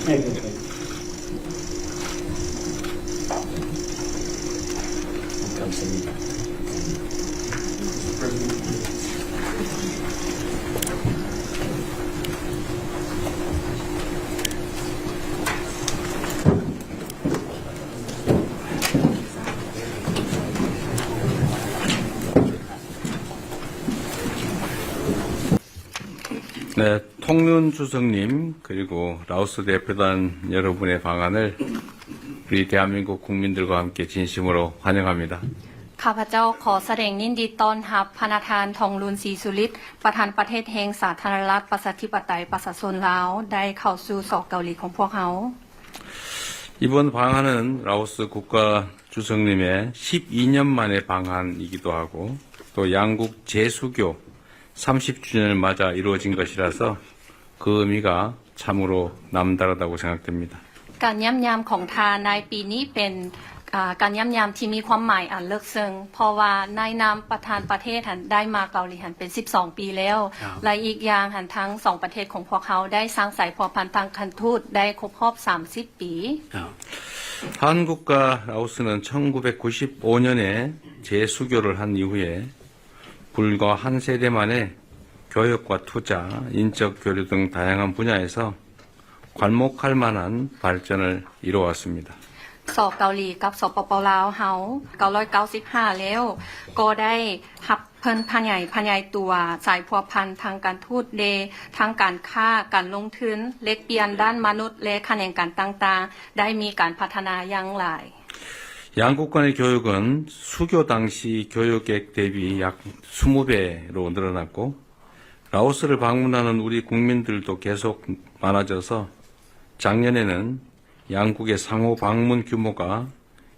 Thank you. Thank you. Come see me. 네, 통룬 주석님 그리고 라오스 대표단 여러분의 방한을 우리 대한민국 국민들과 함께 진심으로 환영합니다. ຂ້າພະເຈົ້າຂໍສະແດງຍິນດີຕ້ອນຮັບພະນະທ່ານ ທອງລຸນ ສີສຸລິດ ປະທານປະເທດແຫ່ງສາທາລະນະລັດ ປະຊາທິປະໄຕ ປະຊາຊົນລາວ ໄດ້ເຂົ້າສູ່ ສ ເກົາຫຼີ ຂອງພວກເຮົາ. 이번 방한은 라오스 국가 주석님의 십이 년 만의 방한이기도 하고 또 양국 재수교 삼십 주년을 맞아 이루어진 것이라서 그 의미가 참으로 남다르다고 생각됩니다. ການຢ້ຽມຢາມຂອງທ່ານໃນປີນີ້ເປັນ ອາ ການຢ້ຽມຢາມທີ່ມີຄວາມໝາຍອັນເລິກເຊິ່ງ ເພາະວ່າໃນນາມປະທານປະເທດຫັ້ນໄດ້ມາເກົາຫຼີຫັ້ນເປັນສິບສອງປີແລ້ວ ແລະ ອີກຢ່າງຫັ້ນທັງສອງປະເທດຂອງພວກເຮົາໄດ້ສ້າງສາຍພົວພັນທາງການທູດໄດ້ຄົບຮອບສາມສິບປີ. 한국과 라오스는 천구백구십오 년에 재수교를 한 이후에 불과 한 세대 만에 교역과 투자, 인적 교류 등 다양한 분야에서 괄목할 만한 발전을 이루어왔습니다. ສ ເກົາຫຼີ ກັບ ສປປ ລາວ ເຮົາ ເກົ້າຮ້ອຍເກົ້າສິບຫ້າແລ້ວ ກໍໄດ້ຮັບເພິ່ນຂະຫຍາຍ ຂະຫຍາຍຕົວສາຍພົວພັນທາງການທູດເດ ທັງການຄ້າ, ການລົງທຶນ, ແລກປ່ຽນດ້ານມະນຸດ ແລະ ຂະແໜງການຕ່າງໆ ໄດ້ມີການພັດທະນາຢ່າງຫຼາຍ. 양국 간의 교역은 수교 당시 교역액 대비 약 이십 배로 늘어났고 라오스를 방문하는 우리 국민들도 계속 많아져서 작년에는 양국의 상호 방문 규모가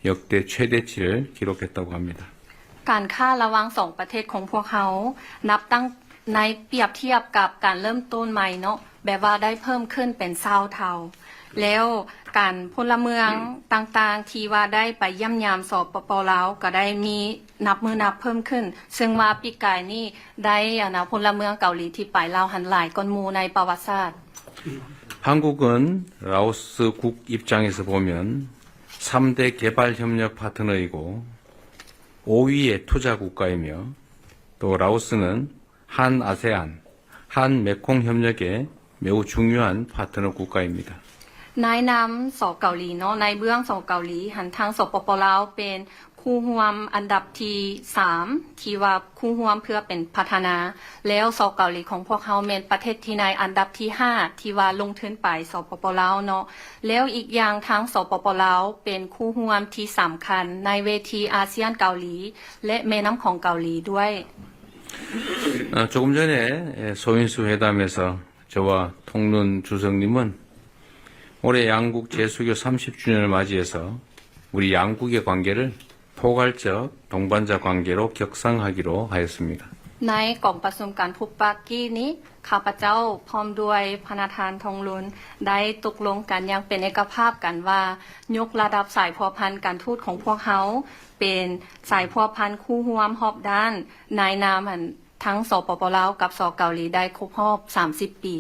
역대 최대치를 기록했다고 합니다. ການຄ້າລະຫວ່າງສອງປະເທດຂອງພວກເຮົາ ນັບຕັ້ງໃນປຽບທຽບກັບການເລີ່ມຕົ້ນໃໝ່ເນາະ ແບບວ່າໄດ້ເພີ່ມຂຶ້ນເປັນຊາວເທົ່າ ແລ້ວການພົນລະເມືອງຕ່າງໆ ທີ່ວ່າໄດ້ໄປຢ້ຽມຢາມ ສປປ ລາວ ກໍໄດ້ມີນັບມື້ນັບເພີ່ມຂຶ້ນ ເຊິ່ງວ່າປີກາຍນີ້ໄດ້ ອັນນະ ພົນລະເມືອງເກົາຫຼີທີ່ໄປລາວຫັ້ນຫຼາຍກ່ອນໝູ່ໃນປະຫວັດສາດ. 한국은 라오스 국 입장에서 보면 삼 대 개발 협력 파트너이고 오 위의 투자 국가이며 또 라오스는 한아세안, 한메콩 협력의 매우 중요한 파트너 국가입니다. ໃນນາມ ສ ເກົາຫຼີ ເນາະ ໃນເບື້ອງ ສ ເກົາຫຼີ ຫັ້ນທາງ ສປປ ລາວ ເປັນຄູ່ຮ່ວມອັນດັບທີສາມ ທີ່ວ່າຄູ່ຮ່ວມເພື່ອເປັນພັດທະນາ ແລ້ວ ສ ເກົາຫຼີ ຂອງພວກເຮົາແມ່ນປະເທດທີ່ໃນອັນດັບທີຫ້າ ທີ່ວ່າລົງທຶນໄປ ສປປ ລາວ ເນາະ ແລ້ວອີກຢ່າງທາງ ສປປ ລາວ ເປັນຄູ່ຮ່ວມທີ່ສຳຄັນໃນເວທີອາຊຽນເກົາຫຼີ ແລະ ແມ່ນ້ຳຂອງເກົາຫຼີດ້ວຍ. 아, 조금 전에, 예, 소인수 회담에서 저와 통룬 주석님은 올해 양국 재수교 삼십 주년을 맞이해서 우리 양국의 관계를 포괄적 동반자 관계로 격상하기로 하였습니다. ໃນກອງປະຊຸມການພົບປະກີ້ນີ້ ຂ້າພະເຈົ້າພ້ອມດ້ວຍພະນະທ່ານ ທອງລຸນ ໄດ້ຕົກລົງກັນຢ່າງເປັນເອກະພາບກັນວ່າ ຍົກລະດັບສາຍພົວພັນການທູດຂອງພວກເຮົາ ເປັນສາຍພົວພັນຄູ່ຮ່ວມຮອບດ້ານ ໃນນາມ ອັນ ທັງ ສປປ ລາວ ກັບ ສ ເກົາຫຼີ ໄດ້ຄົບຮອບສາມສິບປີ.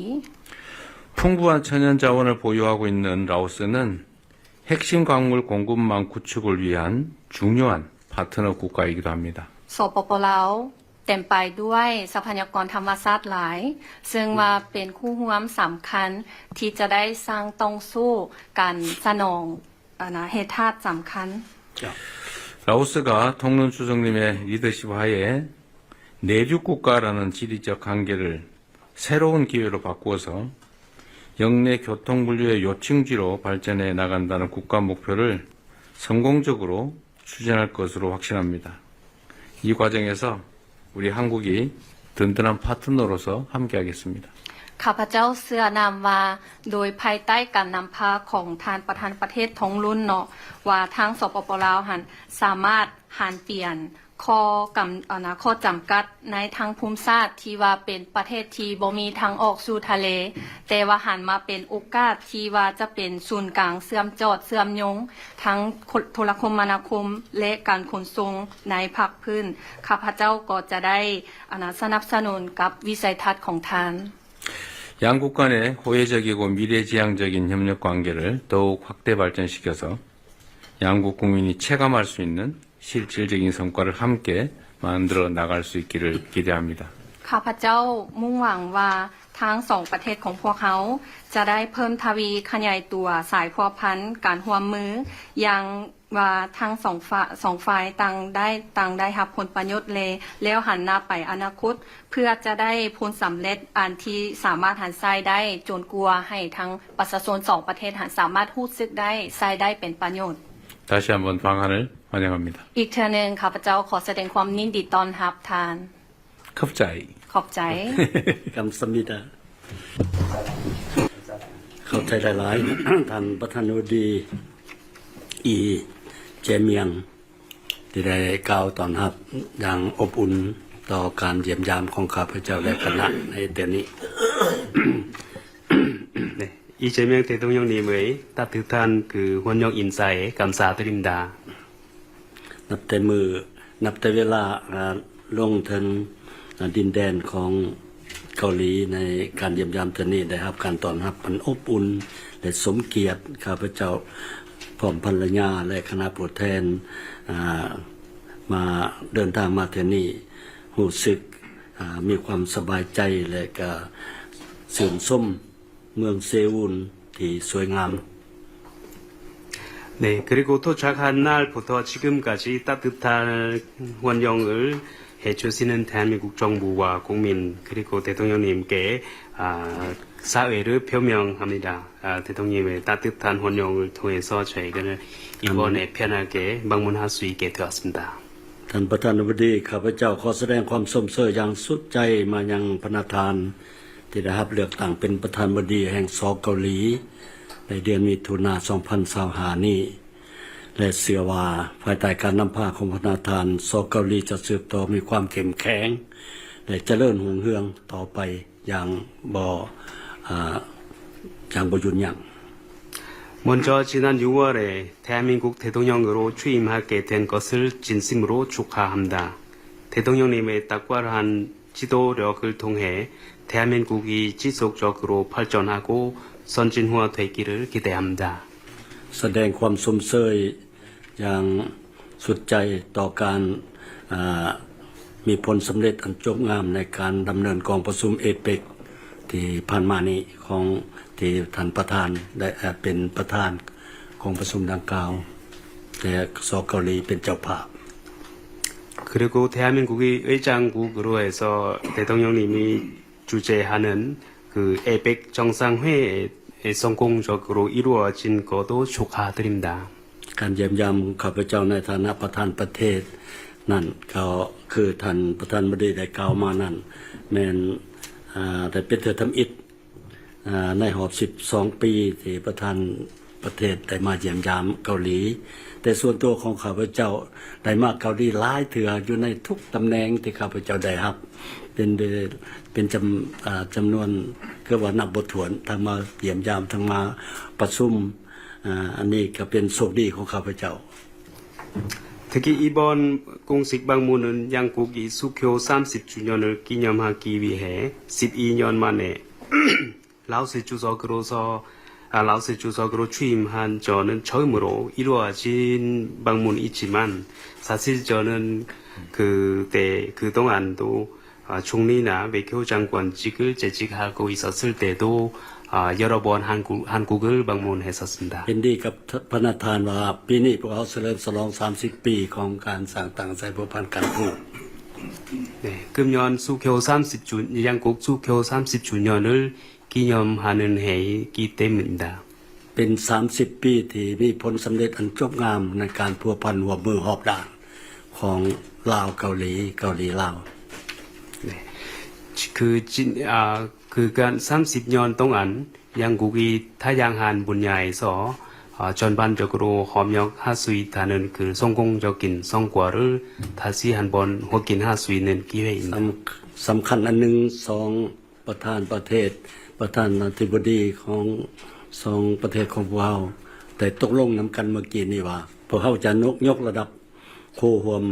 풍부한 천연자원을 보유하고 있는 라오스는 핵심 광물 공급망 구축을 위한 중요한 파트너 국가이기도 합니다. ສປປ ລາວ ເຕັມໄປດ້ວຍຊັບພະຍາກອນທຳມະຊາດຫຼາຍ ເຊິ່ງວ່າເປັນຄູ່ຮ່ວມສຳຄັນທີ່ຈະໄດ້ສ້າງຕ່ອງສູ້ການສະໜອງ ອັນນະ ແຮ່ທາດສຳຄັນ. 라오스가 통룬 주석님의 리더십 하에 내륙 국가라는 지리적 한계를 새로운 기회로 바꾸어서 역내 교통 물류의 요충지로 발전해 나간다는 국가 목표를 성공적으로 추진할 것으로 확신합니다. 이 과정에서 우리 한국이 든든한 파트너로서 함께하겠습니다. ຂ້າພະເຈົ້າເຊື່ອນຳວ່າ ໂດຍພາຍໃຕ້ການນຳພາຂອງທ່ານປະທານປະເທດ ທອງລຸນ ເນາະ ວ່າທາງ ສປປ ລາວ ຫັ້ນ ສາມາດຫັນປ່ຽນ ຂໍ້ກຳ ອັນນະ ຂໍ້ຈຳກັດໃນທາງພູມສາດທີ່ວ່າເປັນປະເທດທີ່ບໍ່ມີທາງອອກສູ່ທະເລ, ແຕ່ວ່າຫັນມາເປັນໂອກາດທີ່ວ່າຈະເປັນສູນກາງເຊື່ອມຈອດເຊື່ອມໂຍງທັງໂທລະຄົມມະນາຄົມ ແລະ ການຂົນສົ່ງໃນພາກພື້ນ. ຂ້າພະເຈົ້າກໍຈະໄດ້ ອັນນະ ສະໜັບສະໜູນກັບວິໄສທັດຂອງທ່ານ. 양국 간의 호혜적이고 미래지향적인 협력 관계를 더욱 확대 발전시켜서 양국 국민이 체감할 수 있는 실질적인 성과를 함께 만들어 나갈 수 있기를 기대합니다. ຂ້າພະເຈົ້າມຸ່ງຫວັງວ່າທັງສອງປະເທດຂອງພວກເຮົາຈະໄດ້ເພີ່ມທະວີຂະຫຍາຍຕົວສາຍພົວພັນການຮ່ວມມືຢ່າງ ວ່າທັງສອງຝ່າຍ ສອງຝ່າຍຕ່າງໄດ້ ຕ່າງໄດ້ຮັບຜົນປະໂຫຍດແລ ແລ້ວຫັນໜ້າໄປອະນາຄົດ ເພື່ອຈະໄດ້ຜົນສຳເລັດອັນທີ່ສາມາດຫັນໃຊ້ໄດ້ ຈົນກວ່າໃຫ້ທັງປະຊາຊົນສອງປະເທດຫັ້ນສາມາດຮູ້ສຶກໄດ້ ໃຊ້ໄດ້ເປັນປະໂຫຍດ. 다시 한번 방한을 환영합니다. ອີກເທື່ອໜຶ່ງ ຂ້າພະເຈົ້າຂໍສະແດງຄວາມຍິນດີຕ້ອນຮັບທ່ານ. ܚອບໃຈ. ܚອບໃຈ. 감사합니다. ເຂົ້າໃຈຫຼາຍໆ ທ່ານປະທານາທິບໍດີ ອີ ເຈມຽງ ທີ່ໄດ້ກ່າວຕ້ອນຮັບຢ່າງອົບອຸ່ນຕໍ່ການຢ້ຽມຢາມຂອງຂ້າພະເຈົ້າ ແລະ ຄະນະໃນເທື່ອນີ້. ອາ 이재명 대통령님의 따뜻한 그 환영 인사에 감사드립니다. ນັບແຕ່ມື້ ນັບແຕ່ເວລາ ອາ ລົງເຖິງ ອາ ດິນແດນຂອງເກົາຫຼີ ໃນການຢ້ຽມຢາມເທື່ອນີ້ ໄດ້ຮັບການຕ້ອນຮັບອັນອົບອຸ່ນ ແລະ ສົມກຽດ. ຂ້າພະເຈົ້າພ້ອມພັນລະຍາ ແລະ ຄະນະຜູ້ແທນ ອາ ມາ ເດີນທາງມາເທື່ອນີ້ ຮູ້ສຶກ ອາ ມີຄວາມສະບາຍໃຈ ແລະ ກະຊື່ນຊົມ ເມືອງເຊອູນທີ່ສວຍງາມ. 네, 그리고 도착한 날부터 지금까지 따뜻한 환영을 해주시는 대한민국 정부와 국민, 그리고 대통령님께, 아, 사죄를 표명합니다. 아, 대통령님의 따뜻한 환영을 통해서 저희는 이번에 편하게 방문할 수 있게 되었습니다. ທ່ານປະທານາທິບໍດີ ຂ້າພະເຈົ້າຂໍສະແດງຄວາມຊົມເຊີຍຢ່າງສຸດໃຈມາຍັງພະນະທ່ານ ທີ່ໄດ້ຮັບເລືອກຕັ້ງເປັນປະທານາທິບໍດີແຫ່ງ ສ ເກົາຫຼີ ໃນເດືອນມິຖຸນາ ສອງພັນຊາວຫ້ານີ້ ແລະ ເຊື່ອວ່າພາຍໃຕ້ການນຳພາຂອງພະນະທ່ານ ສ ເກົາຫຼີຈະສືບຕໍ່ມີຄວາມເຂັ້ມແຂງ ແລະ ຈະເລີນຮຸ່ງເຮືອງຕໍ່ໄປຢ່າງບໍ່ ອາ ຢ່າງບໍ່ຢຸດຢັ້ງ. 먼저 지난 유월 대한민국 대통령으로 취임하게 된 것을 진심으로 축하합니다. 대통령님의 탁월한 지도력을 통해 대한민국이 지속적으로 발전하고 선진화되기를 기대합니다. ສະແດງຄວາມຊົມເຊີຍຢ່າງສຸດໃຈຕໍ່ການ ອາ ມີຜົນສຳເລັດອັນຈົບງາມໃນການດຳເນີນກອງປະຊຸມເອເປັກທີ່ຜ່ານມານີ້ ຂອງທີ່ທ່ານປະທານໄດ້ ເປັນປະທານກອງປະຊຸມດັ່ງກ່າວ ແລະ ສ ເກົາຫຼີເປັນເຈົ້າພາບ. 그리고 대한민국이 의장국으로 해서 대통령님이 주재하는 그 에이ܦ 정상회의 성공적으로 이루어진 것도 축하드립니다. ການຢ້ຽມຢາມຂອງຂ້າພະເຈົ້າໃນຖານະປະທານປະເທດນັ້ນ ກໍຄືທ່ານປະທານາທິບໍດີໄດ້ກ່າວມານັ້ນ ແມ່ນ ອາ ໄດ້ເປັນເທື່ອທຳອິດ ອາ ໃນຮອບສິບສອງປີ ທີ່ປະທານປະເທດໄດ້ມາຢ້ຽມຢາມເກົາຫຼີ. ແຕ່ສ່ວນຕົວຂອງຂ້າພະເຈົ້າໄດ້ມາເກົາຫຼີຫຼາຍເທື່ອ ຢູ່ໃນທຸກຕຳແໜ່ງທີ່ຂ້າພະເຈົ້າໄດ້ຮັບ ເປັນ ເປັນຈຳ ອາ ຈຳນວນ ຄືວ່ານັບບໍ່ຖ້ວນ ທັງມາຢ້ຽມຢາມ ທັງມາປະຊຸມ. ອາ ອັນນີ້ກໍເປັນໂຊກດີຂອງຂ້າພະເຈົ້າ. 특히 이번 공식 방문은 양국이 수교 삼십 주년을 기념하기 위해 십이 년 만에 라오스 주석으로서, 아, 라오스 주석으로 취임한 저는 처음으로 이루어진 방문이지만, 사실 저는 그때, 그동안도, 아, 총리나 외교장관직을 재직하고 있었을 때도, 아, 여러 번 한국, 한국을 방문했었습니다. ເຫັນດີກັບພະນະທ່ານວ່າ ປີນີ້ພວກເຮົາສະເຫຼີມສະຫຼອງສາມສິບປີຂອງການສ້າງຕັ້ງໃຊ້ພົວພັນການທູດ. 네, 금년 수교 삼십 주, 양국 수교 삼십 주년을 기념하는 해이기 때문입니다. ເປັນສາມສິບປີທີ່ມີຜົນສຳເລັດອັນຈົບງາມໃນການພົວພັນຮ່ວມມືຮອບດ້ານຂອງລາວເກົາຫຼີ, ເກົາຫຼີລາວ. 네. 그 진, 아, 그간 삼십 년 동안 양국이 다양한 분야에서, 어, 전반적으로 협력할 수 있다는 그 성공적인 성과를 다시 한번 확인할 수 있는 기회입니다. ສຳ ສຳຄັນອັນໜຶ່ງ ສອງ ປະທານປະເທດ ປະທານາທິບໍດີຂອງສອງປະເທດຂອງພວກເຮົາໄດ້ຕົກລົງນຳກັນເມື່ອກີ້ນີ້ວ່າ ພວກເຮົາຈະຍົກ ຍົກລະດັບຄູ່ຮ່ວມ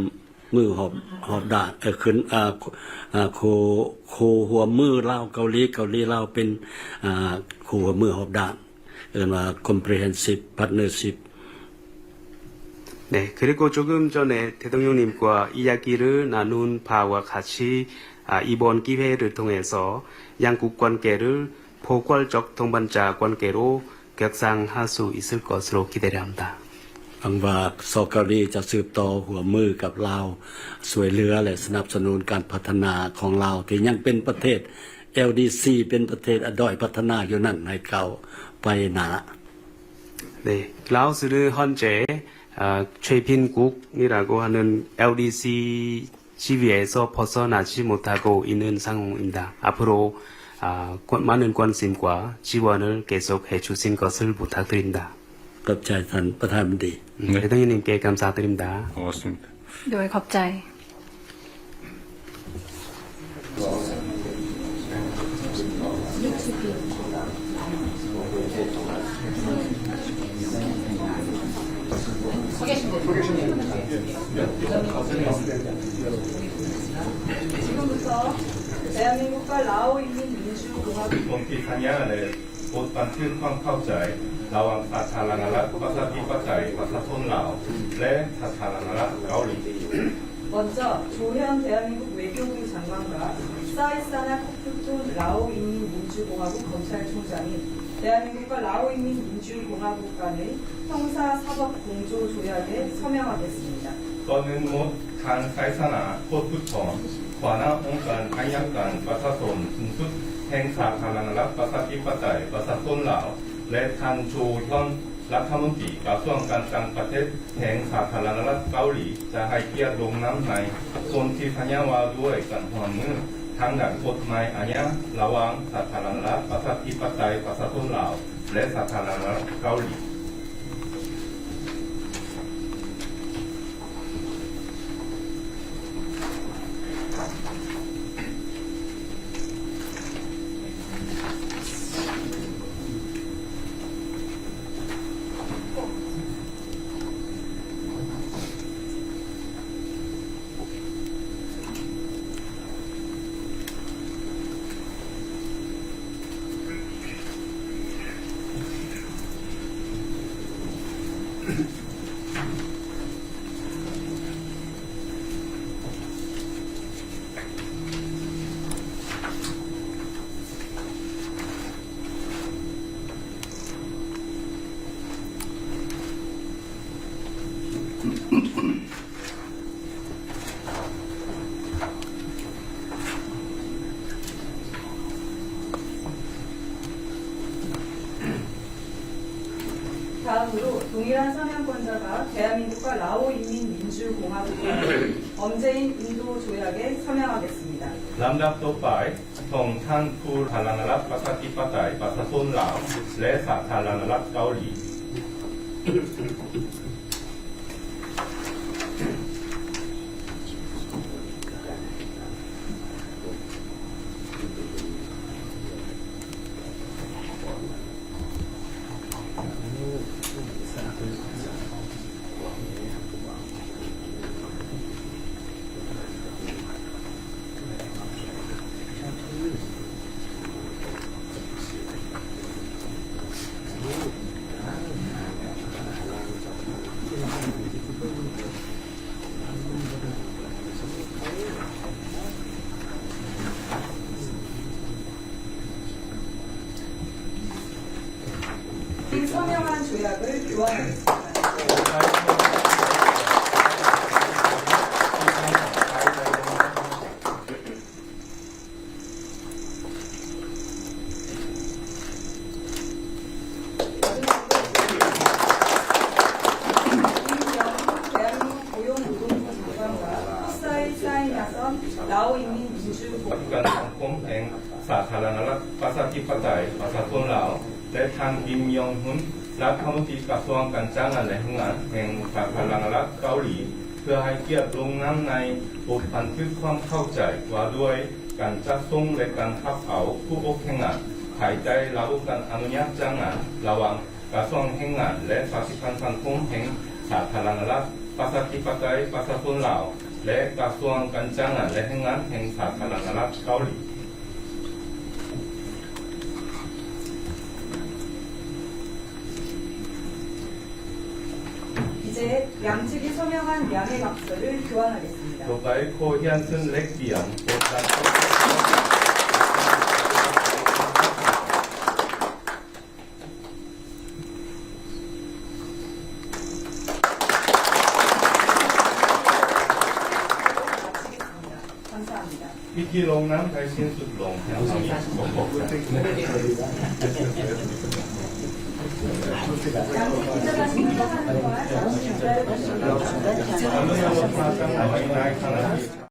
ມືຮອບ ຮອບດ້ານ ເອີ ຂຶ້ນ ອ່າ ອ່າ ຄູ່ ຄູ່ຮ່ວມມືລາວ-ເກົາຫຼີ, ເກົາຫຼີ-ລາວ ເປັນ ອ່າ ຄູ່ຮ່ວມມືຮອບດ້ານ ເອີ້ນວ່າ comprehensive partnership. 네, 그리고 조금 전에 대통령님과 이야기를 나눈 바와 같이, 아, 이번 기회를 통해서 양국 관계를 포괄적 동반자 관계로 격상할 수 있을 것으로 기대를 합니다. ຫວັງວ່າ ສປປ ເກົາຫຼີ ຈະສືບຕໍ່ຮ່ວມມືກັບລາວ, ຊ່ວຍເຫຼືອ ແລະ ສະໜັບສະໜູນການພັດທະນາຂອງລາວ ທີ່ຍັງເປັນປະເທດ LDC ເປັນປະເທດດ້ອຍພັດທະນາຢູ່ນັ້ນ ໃຫ້ກ້າວໄປໜ້າ. 네, 라오스는 현재, 아, 최빈국이라고 하는 LDC 지위에서 벗어나지 못하고 있는 상황입니다. 앞으로, 아, 권-, 많은 관심과 지원을 계속해 주신 것을 부탁드립니다. ຂອບໃຈທ່ານປະທານມັນຕີ. 네. 대통령님께 감사드립니다. 고맙습니다. ໂດຍ ຂອບໃຈ. 지금부터 대한민국과 라오 인민민주공화국 ກົມທີ່ສັນຍາ ແລະ ບົດບັນທຶກຄວາມເຂົ້າໃຈ ລະຫວ່າງ ສາທາລະນະລັດ ປະຊາທິປະໄຕ ປະຊາຊົນລາວ ແລະ ສາທາລະນະລັດ ເກົາຫຼີ. 먼저 조현 대한민국 외교부 장관과 사이사나 코프ܬܘܢ 라오 인민민주공화국 검찰총장이 대한민국과 라오 인민민주공화국 간의 형사사법 공조 조약에 서명하겠습니다. ກ່ອນອື່ນໝົດ, ທ່ານ ໄຊຊະນະ ໂຄດພຸດທອນ ຫົວໜ້າອົງການໄອຍະການປະຊາຊົນສູງສຸດແຫ່ງສາທາລະນະລັດ ປະຊາທິປະໄຕ ປະຊາຊົນລາວ ແລະ ທ່ານ ໂຈ ຮຽນ ລັດຖະມົນຕີກະຊວງການຕ່າງປະເທດ ແຫ່ງສາທາລະນະລັດເກົາຫຼີ ຈະໃຫ້ກຽດລົງນາມໃນສົນທິສັນຍາວ່າດ້ວຍການຮ່ວມມືທາງດ້ານກົດໝາຍອາຍາ ລະຫວ່າງສາທາລະນະລັດ ປະຊາທິປະໄຕ ປະຊາຊົນລາວ ແລະ ສາທາລະນະລັດເກົາຫຼີ. 다음으로 동일한 서명권자가 대한민국과 라오 인민민주공화국 간의 범죄인 인도 조약에 서명하겠습니다. ລຳດັບຕໍ່ໄປ, ຂອງທ່ານ ຜູ້ສາທາລະນະລັດ ປະຊາທິປະໄຕ ປະຊາຊົນລາວ ແລະ ສາທາລະນະລັດເກົາຫຼີ. 서명한 조약을 교환하겠습니다. 대한민국 고용노동부 장관과 흑사의 사인하선 라오 인민민주공화국 ການສັງຄົມແຫ່ງສາທາລະນະລັດ ປະຊາທິປະໄຕ ປະຊາຊົນລາວ ແລະ ທ່ານ ກິມ ຢອງ ຮຸນ ລັດຖະມົນຕີກະຊວງການຈ້າງງານ ແລະ ແຮງງານ ແຫ່ງສາທາລະນະລັດເກົາຫຼີ ເພື່ອໃຫ້ກຽດລົງນາມໃນບົດບັນທຶກຄວາມເຂົ້າໃຈວ່າດ້ວຍການຈັດສົ່ງ ແລະ ການຮັບເອົາຜູ້ອົບແຮງງານ ພາຍໃຕ້ລະບົບການອະນຸຍາດຈ້າງງານ ລະຫວ່າງກະຊວງແຮງງານ ແລະ ປະຕິພັນສັງຄົມແຫ່ງສາທາລະນະລັດ ປະຊາທິປະໄຕ ປະຊາຊົນລາວ ແລະ ກະຊວງການຈ້າງງານ ແລະ ແຮງງານ ແຫ່ງສາທາລະນະລັດເກົາຫຼີ. 이제 양측이 서명한 양해 각서를 교환하겠습니다. ຕໍ່ໄປ ຂໍຮຽນເຊີນແລກປ່ຽນ 마치겠습니다. 감사합니다. ພິທີລົງນາມໄດ້ສິ້ນສຸດລົງ.